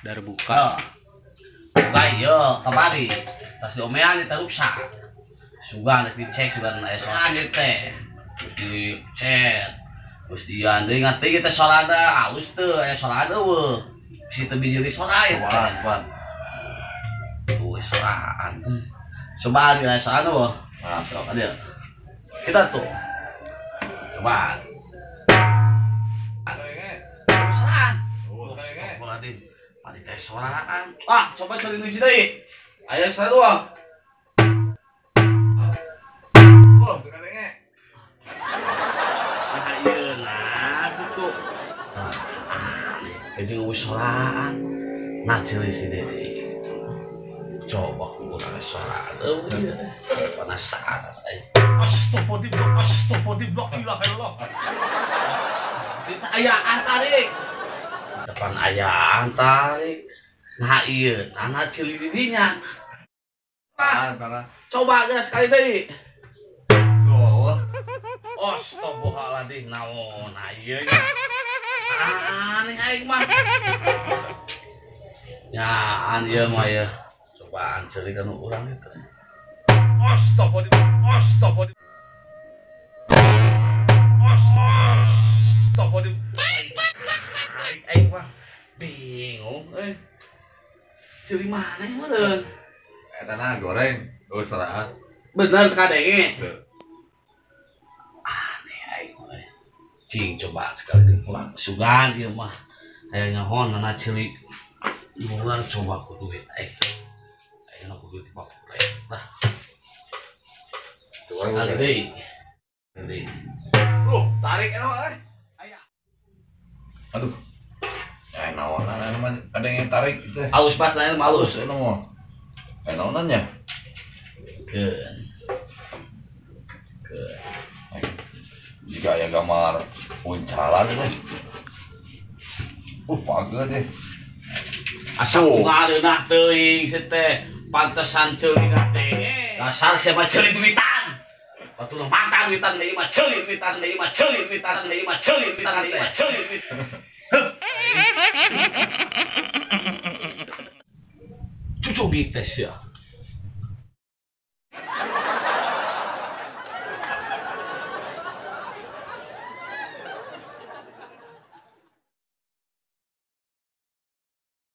Darbuka. Buka ieu kamari. Tas diomean eta rusak. Sugan dicek sugan aya sorangan ieu teh. Terus dicek. Terus dian deui ngan teh sorana alus teu aya sorana eueuh. Bisi teu bijil sora ieu teh. Cobaan, Tuh soraan. Coba di aya sorana eueuh. Nah, Sok ada. Kita tuh. Coba. Soraan. Astagfirullahaladzim. Tadi teh soraan. Ah, coba cari nu deui. Aya sora dua. Oh, teu kadenge. Nah, ieu nah gitu. Aneh, jeung geus soraan. Nah, ceuli si Dede itu. Coba urang soraan eueuh ieu. Penasaran euy. Astagfirullah, astagfirullah, ilaha illallah. Kita ayaan tarik. Depan ayaan tarik. Nah ieu, nah ceuli di dinya. Ah, parah. Coba guys sekali deui. Oh. Astagfirullahaladzim, naon ieu nya. Aneh aing mah. Ya, an ieu mah ya. Cobaan ceuli ka nu urang itu. Astagfirullah, astagfirullah. Astagfirullah. Aing mah bingung euy. Ceuli mana meureun? Eta na goreng. Oh, soraan. Bener kadenge. Teu. Aneh aing mah. Cing coba sekali deui pulang. Sugan ieu mah. Aya nyahon na ceuli. Urang coba ku duit aing. Ayeuna ku duit baku lah. Sekali deui. Deui. Tarik enak euy. Aya. Aduh. Ya naonan anu mah ada yang tarik itu. Alus pas lain mah alus. Alus mah. Naonan nya. Keun. Keun. Jika aya gambar uncalan teh. Pager deh. Asa ngareunah teuing si teh. Pantesan ceuli teh. Dasar siapa ceuli duitan. Batur mata duitan deui mah ceuli duitan deui mah ceuli duitan deui mah ceuli duitan deui mah ceuli duitan. Cucu teh sia.